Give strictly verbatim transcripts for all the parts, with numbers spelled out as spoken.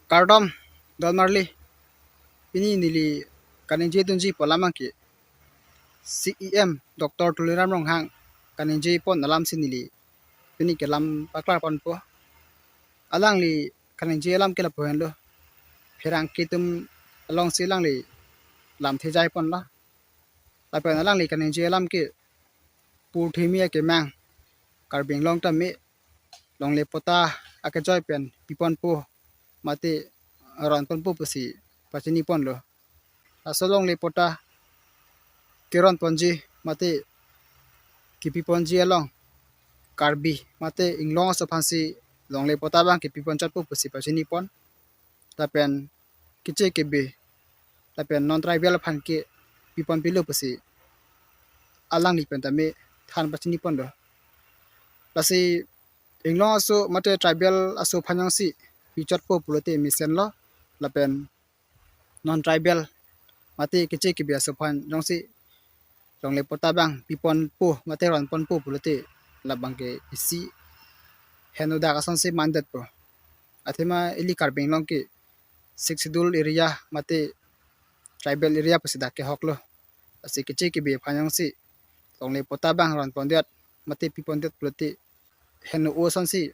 Kardom, don marli. Pini neli kaningje dunji pu alam abangke C E M Doctor Tuliram Ronghang kaningje pon alamsi neli pini ke lam paklar ponpo. Alangli kaningje alam ke lapu henlo. Pherangke atum alongsi alangli lamthe jai ponlo. Lapen alangli kaningje alam ke purthimi akemang Karbi Anglong tame longle patta akejoi pen piponpo mate ronponpo pusi pachini ponlo. Laso longle patta keron ponji mate kepi ponji along Karbi mate inglong aso aphansi longle patta abangke piponchotpo pusi pachini pon. Lapen keche kebe lapen non tribal aphan ke piponpilo pusi alangli pen tame than pachini ponlo. Lasi inglong aso mate tribal aso aphan jongsi pichotpo pulote mesenlo, lapen non tribal mate keche kebe aso aphan jongsi longle patta abang piponpo mate ronponpo pulote labang ke isi henodak asonsi mandetpo. Athema ili Karbi Anglong ke Sixth Schedule area mate tribal area pusi dak kehoklo. Lasi keche kebe aphan jongsi longle patta abang ronpondet mate pipondet pulote heno-o asonsi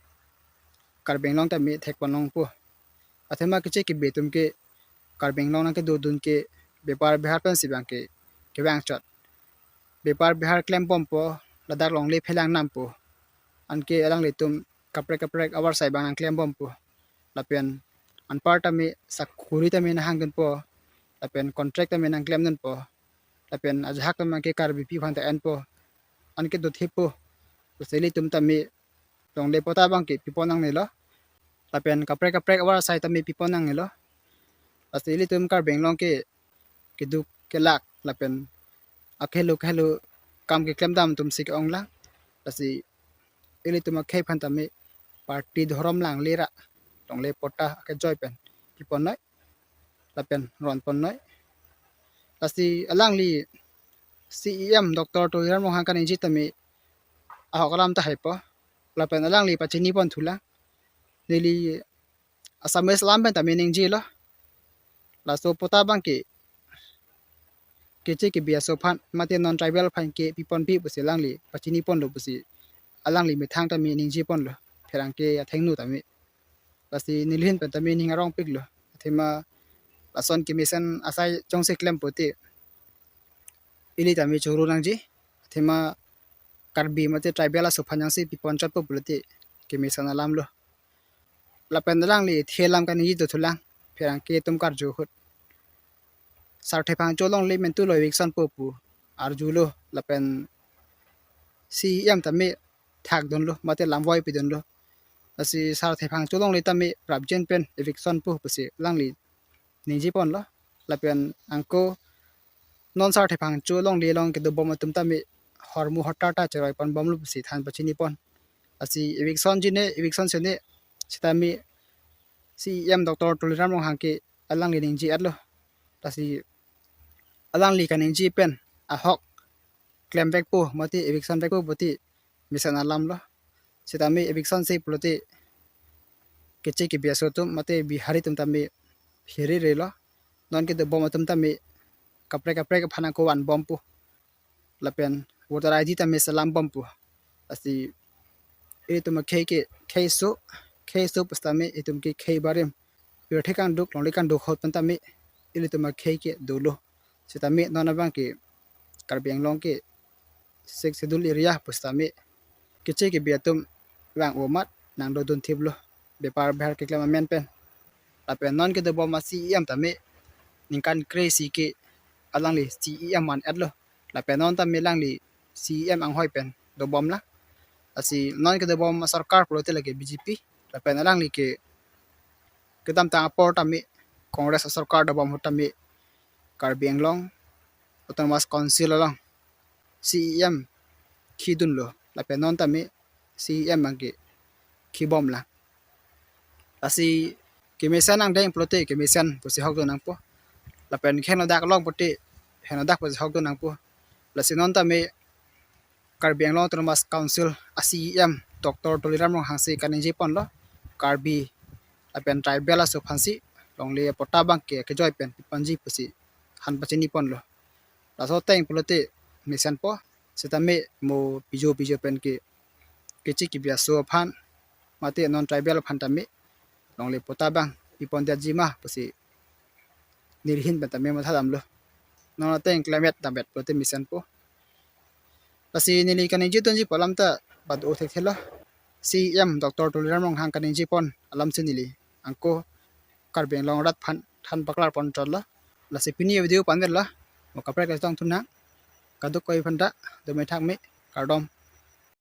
Karbi Anglong tame thekpon longpo. Athema keche kebe atum ke Karbi Anglong nangkedodun ke bepar behar pensi abangke kevangchot. Bepar behar klembompo, ladak longle phelang nampo. Anke alanglitum kaprek kaprek avarsai abang nangklembompo. Lapen anpar tame sakuri tame nanghangdunpo. Lapen contract tame nangklemdunpo. Lapen ajahak tame ke Karbipi aphan ta enpo. Anke dothepo. Lasi ilitum tame longle patta abangke pipon nangnelo. Lapen kaprek kaprek avarsai tame pipon nangnelo. Lasi ilitum Karbi Anglong ke keduk kelak lapen akhelo khelo kam keklem dam atumsi ke-onglang. Lasi ilitum akhei aphan tame party dhorom langle ra longle patta akejoi pen piponnoi lapen ronponnoi. Lasi alangli C E M Doctor Tuliram Ronghang kaningje tame ahok alam tahaipo. Lapen alangli pachini ponthulang. Neli Assamese alam pen tame ningjelo. Laso patta abangke keche kebe aso aphan mate non tribal aphan ke piponpi pusi alangli pachini ponlo pusi alangli methang tame ningje ponlo. Pherangke athengno tame. Lasi neli ahin pen tame ning arongpiklo. Athema lason kemesen asai jongsi klem pulote ili tame choro nangji. Athema Karbi mate tribal aso aphan jongsi piponchotpo pulote kemesen alamlo. Lapen alangli the alam kaningje dothulang, pherangke atum karju ahut. Sarthe Phangcho longle mentulo eviction po pu arjulo lapen C E M tame thakdunlo mate lamvoi pidunlo. Lasi Sarthe Phangcho longle tame prapjin pen eviction po pusi alangli ningje ponlo. Lapen anke non Sarthe Phangcho longle along kedobom atum tame hormu hortar ta cheroi ponbomlo pusi than pachini pon. Lasi eviction jine, eviction sene sitame C E M Doctor Tuliram Ronghang ke alangli ningje-etlo. Lasi alangli kaningje pen ahok klemvekpo mate eviction vekpo pulote mesen alamlo. Sitame eviction se pulote keche kebe aso atum mate Bihari atum tame hirire lo. Non kedobom atum tame kaprek kaprek aphan ako vanbompo. Lapen voter I D tame selambompo. Lasi itum akhei ke kheiso, kheiso pusitame itum ke khei barim. Pirthe kangduk, longle kangduk ahut pen tame ilitum akhei ke dolo. Sitame non abangke Karbi Anglong ke Sixth Schedule area pusitame keche kebe atum vang-o amat nangdodun thiplo. Bepar behar keklem amen pen. Lapen non kedobom a C E M tame ningkan kre-isi ke alangli C E M man-etlo. Lapen non tame alangli C E M anghoi pen dobomlang. Lasi non kedobom asorkar pulote lake B J P. Lapen alangli ke kedamtang apor tame Congress asorkar dobom ahut tame Karbi Anglong Autonomous Council along C E M khidunlo. Lapen non tame C E M abangke khibomlang. Lasi kemesen angdeng pulote kemesen pusi hokdun nangpo. Lapen henodak along pulote henodak pusi hokdun nangpo. Lasi non tame Karbi Anglong Autonomous Council a C E M Doctor Tuliram Ronghang si kaningje ponlo. Karbi lapen tribal aso aphansi longle patta abang ke kejoi pen piponji pusi han pachini ponlo. Laso ateng pulote mesenpo, setame mo pijo pijo pen ke kechi kebi aso aphan mate non tribal aphan tame longle patta abang pipondetji ma pusi neli ahin pen tame matha damlo. Non ateng klemet damet pulote mesenpo. Lasi neli kaningje dunji pu alam ta badu thekthelo. C E M Doctor Tuliram Ronghang kaningje pon alamsi neli anke Karbi Anglong arat aphan than paklar pon chotlo. Lasi pini video pu anvetlo. Mo kaprek kachetong thunang. Kadokave aphanta dome thakme, kardom.